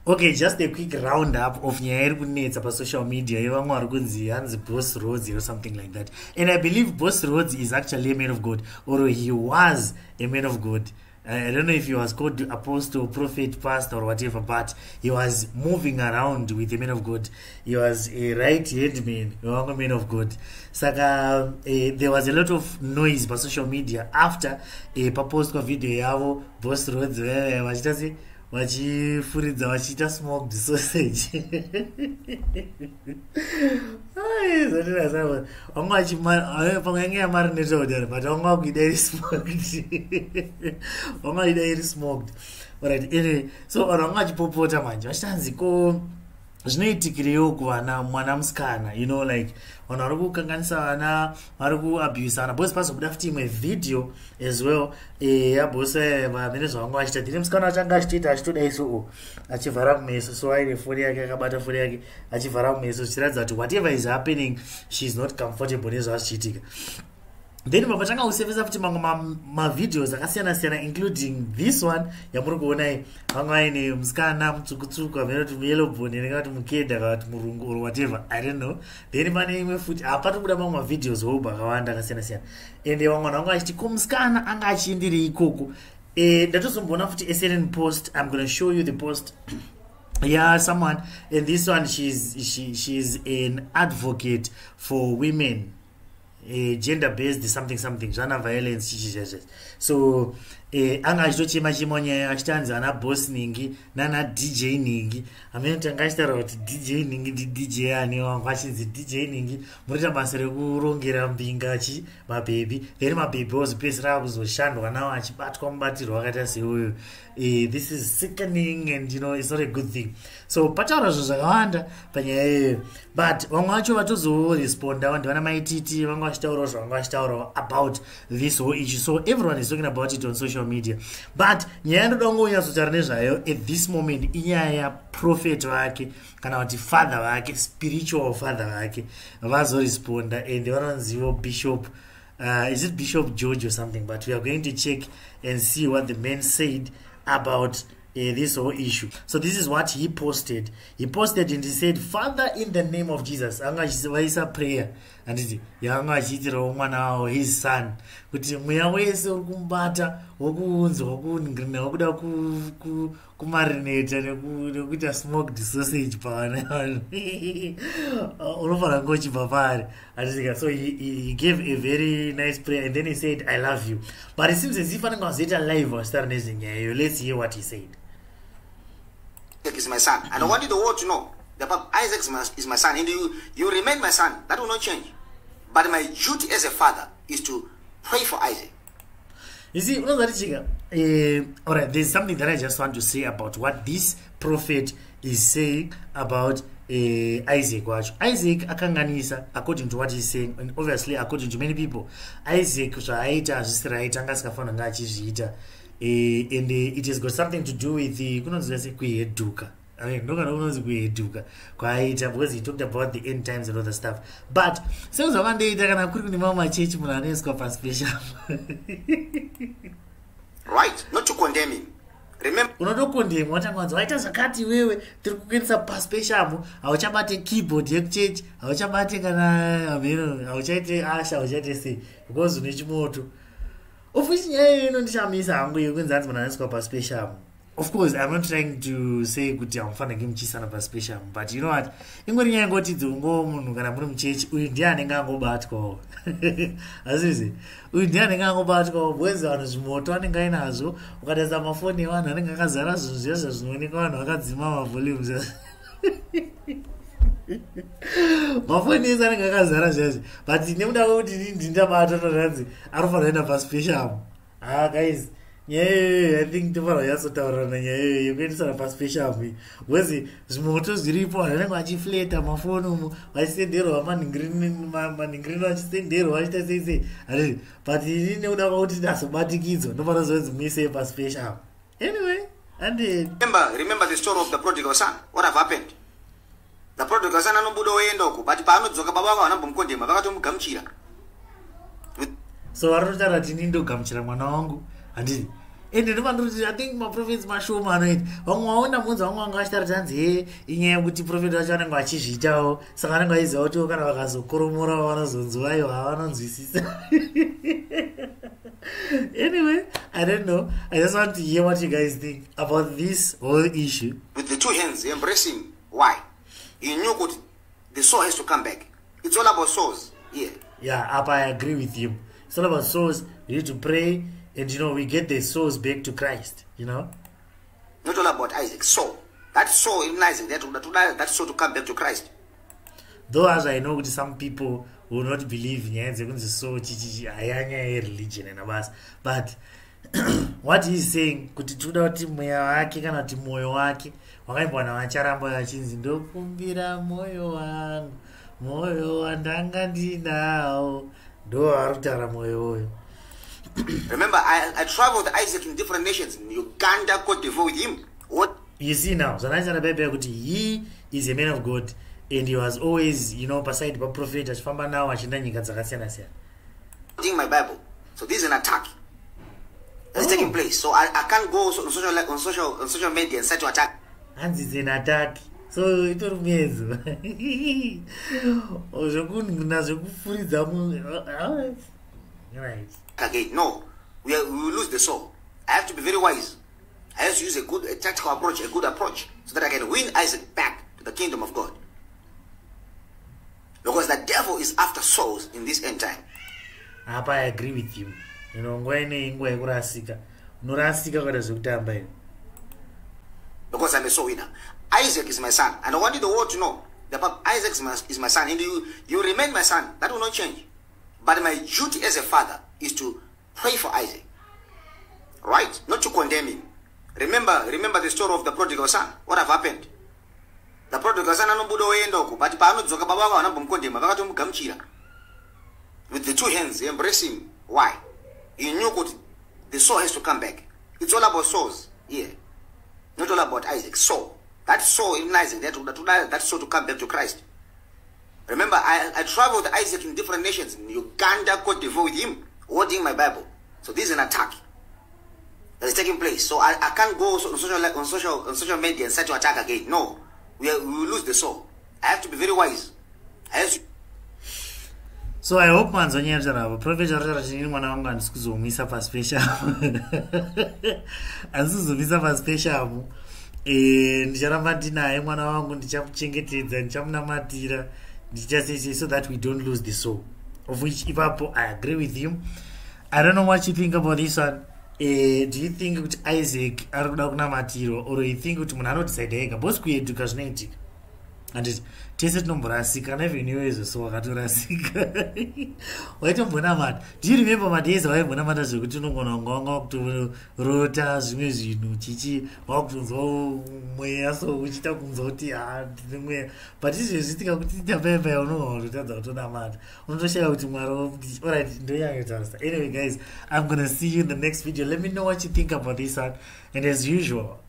Okay, just a quick round up of nyaya iri kunetsa pasocial media yevamwe vari kunzi hanzi Boss Rhodes or something like that. And I believe Boss Rhodes is actually a man of God, or he was a man of God. I don't know if he was called apostle, prophet, pastor or whatever, but he was moving around with the man of God. He was a right hand man, wevamwe man of God. Saka there was a lot of noise pasocial media after papostwa video yavo Boss Rhodes vachiita se vachifuridza, vachiita smoked sausage. Vanga pamwe yange yamarineta kudaro, but vanga vakuida iri smoked, vanga vaida iri smoked. Alright, anyway, so vanhu vanga vachipopota manje vachitanzi, ko zvinoitikirewo kuvana mwana musikana? Like vanhu vari kukanganisa vana, vari kuabusana, because pazobuda futi imwe video as well yaboss vamene zvavanga vachiita. Then musikana wacho anga achitoita achitodai so, achivhara kumeso. So aine foni yake, akabata foni yake achivhara kumeso, zvichiratidza kuti whatever is happening, she is not comfortable nezvazvichiitika. Then vapatanga kusevesa futi mamwe mavideos akasiyana siyana, including this one yamuri kuonai. Vamwe vaine musikana mutsvukutsuku, amene kuti muyellowbone, inenge kuti mukeda kana kuti murungu or whatever, I don't know. Then pane imwe futi hapatobuda mamwe mavideos hobo akawanda akasiyana siyana, ende vamwe vanhu vanga vachiti, ko musikana anga achienderei ikoko? Ndatozomboona futi a certain post. I'm gonna show you the post. Yeah, someone, and this one, she's an advocate for women, gender based something something, zvana violence chichi. So anga achitochema chema nyaya, achitanzi ana Boss ningi nana DJ ningi. Amene kuti anga achitaura kuti DJ ningi ndi DJ ani wangu, achinzi DJ ningi munoita basa rekurongera mbinga chi mabhebhi, then mabhebhi ozopedzisira akuzoshandwa nawo, achibatwa mubatirwo akaita seuyu. This is sickening and it's not a good thing. So pataura zvinhu zvakawanda panyaya iyoyo, but vamwe vacho vatozoresponda ndivana Maititi, vanga vachitaurawo zvavanga vachitaurawo about this whole issue. So everyone is talking about it on social media, but nyaya yandoda kungonyatsotaura nezvayo at this moment inyaya yaprophet vake, kana kuti father vake, spiritual father vake vazoresponda, and vanonzivo Bishop, is it Bishop George or something? But we are going to check and see what the man said about this whole issue. So this is what he posted. He posted and he said, "Father, in the name of Jesus," anga vaisa prayer, handiti, yaanga achiitirawo mwana wavo, his son, kuti mweya wese uri kumubata wokuunzwa, wokungrina, wokuda kumarineta nekuita smoked sausage pavana vanhu, unofanira kunge uchibva paari, handitika? So he gave a very nice prayer and then he said, "I love you." But it seems as if anenge vazoita live vachitaura nezvenyaya iyo. Let's hear what he said. Is my son, and I want the world to know that Isaac is my son, and you remain my son. That will not change. But my duty as a father is to pray for Isaac. You see, unozati, all right, there's something that I just want to say about what this prophet is saying about Isaac wacho. Isaac akanganisa, according to what he's saying, and obviously according to many people, Isaac zvaaita hazvisi right, anga asingafanira kunge achizviita. And it has got something to do with kunonzi se kuhedhuka, ndokana kunonzi kuhedhuka kwaaita, because he talked about the end times and other stuff. But sekuzvavandoita kana kuri kune mamwe machechi, munhu anoiswa paspecial. Right, not to condemn him. Remember, Unotokondemwa, watanga wanzi waita zvakati iwewe, tiri kukuendesa paspecial, hauchabate keyboard yekuchechi, hauchabate kana hameno, hauchaite usher, hauchaite sei, because une chimoto. Of which nyaya iyo inondishamisa hangu, yekunzi hanzi munhu anoiswa paspecial. Of course, I'm not trying to say kuti hamufanirwi muchiisana paspecial, but you know what, ingori nyaya ingoti dzongo munhu kana muri muchechi, uyu ndiye anenge angobatwawo, asizi uyu ndiye anenge angobatwawo, because vanhu zvimoto anenge ainazvo. Ukatarisa mafoni evanhu, anenge akazara zvinhu zviya zvazvinooneka vanhu vakadzima mavolumes, mafoni ese anenge akazara zviyazvi. But nekuda kwekuti ini ndindabatwa, totanzi anofanira kuenda paspecial. Ha, guys, nyaya iyoyo, I think tofanira kunyatsotaurirana nyaya iyoyo yekuendesana paspecial, because zvimoto zviripo, vanhu vanenge vachifleta mafoni umu, vachisenderwa manhingirini, vachisenderwa, vachiita sei sei, handiti? But ini nekuda kwakuti ndazobatikidzwa, ndofanira zonzi muisei paspecial. Anyway, and Remember the story of the prodigal son. What have happened? The prodigal son anobuda oenda uko, but paanodzoka, baba vako havana kumbomukondema, vakatomugamuchira. So vari kutotaura kuti ini ndogamuchira mwana wangu, handiti? Ende ndopandoti I think maprophets mashoma anoita. Vamwe vaona munzi, vamwe vanga vachitaura kuti hanzi he, inyaya yekuti prophet vacho vanenge vachizviitawo, saka vanenge vachiziva kuti kana vakazokoromora vanozonzwa, aiwa, havanonzwisisa. Anyway, I don't know, I just want to hear what you guys think about this whole issue. With the two hands, embrace him. Why? He knew kuti the soul has to come back. It's all about souls here. Yeah, apa I agree with you. It's all about souls. We need to pray and we get the souls back to Christ. Not all about Isaac. Soul, that soul in Isaac, that soul to come back to Christ. Though as I know kuti some people will not believe nyaya dzekunzi soul chichichi, haya nyaya yereligion enabasa, but what he is saying kuti toda kuti mweya wake kana kuti mwoyo wake wakaimbwa navacharamba vachinzi, "Ndokumbira mwoyo wangu, mwoyo wandanga ndinawo," ndo vari kutaura mwoyo uyo. Remember, I traveled with Isaac in different nations, in Uganda, Cote d'Ivoire with him. What? You see now, zvanaitaura bhaibheri kuti he is a man of God and he was always paside paprofet, achifamba nawo achienda nyika dzakasiyana siyana. Reading my Bible. So this is an attack that's taking place. So I can't go on social on social on social media and start to attack. Hanzi it's an attack, so itori muedzo zvekunhuna zvekufuridza. Right. Again. No, we will lose the soul. I have to be very wise. I have to use a tactical approach, a good approach, so that I can win Isaac back to the kingdom of God. Because the devil is after souls in this end time. Apa I agree with you. Nguva inei inguva yekurasika, unorasika kuita zvekutamba iyo. Because I'm a soul winner. Isaac is my son. And I wanted the world to know that Isaac is my son. And you remain my son. That will not change. But my duty as a father is to pray for Isaac. Right? Not to condemn him. Remember the story of the prodigal son. What have happened? The prodigal son anobuda oenda uko, but paanodzoka baba vavo havana kumbomukondema, vakatomugamuchira. With the two hands, embrace him. Why? He knew kuti the soul has to come back. It's all about souls here. Not all about Isaac. Soul. That soul in Isaac, that soul to come back to Christ. Remember, I traveled with Isaac in different nations, in Uganda, Cote d'Ivoire with him, holding my Bible. So this is an attack that is taking place. So I can't go on social media and start to attack again. No, we will lose the soul. I have to be very wise. I have to So I hope manzwa nyaya yataura prophet. Aritaura chinini, mwana wangu handisi kuzomisa pasi peshamu, handisi kuzomisa pasi peshamu. Ndicharamba ndinaye mwana wangu, ndichamuchengetedza, ndichamunamatira, ndichasese, so that we don't lose the soul, of which ipapo I agree with him. I don't know what you think about this one. Do you think kuti Isaac ari kuda kunamatirwa, or you think kuti munhu anodecide ega? Because kueduka zvinoitika, handiti? Tese tinomborasika, kana even iwe izvo so wakatorasika, waitombonamata. Do you remember madays awaimbonamata zvekuti unogona kunga wanga wakutorota zvimwe zvinhu chichi, wakutonzwa mweya, so uchiita kunzwa kuti ha, ndine mweya? But izvezvi tikakuti tapaipaya, unogona kutotadza kutonamata, unotoshaya kuti Mwari. Alright, ndoyanyotarisa. Anyway guys, I'm gonna see you in the next video. Let me know what you think about this one, and as usual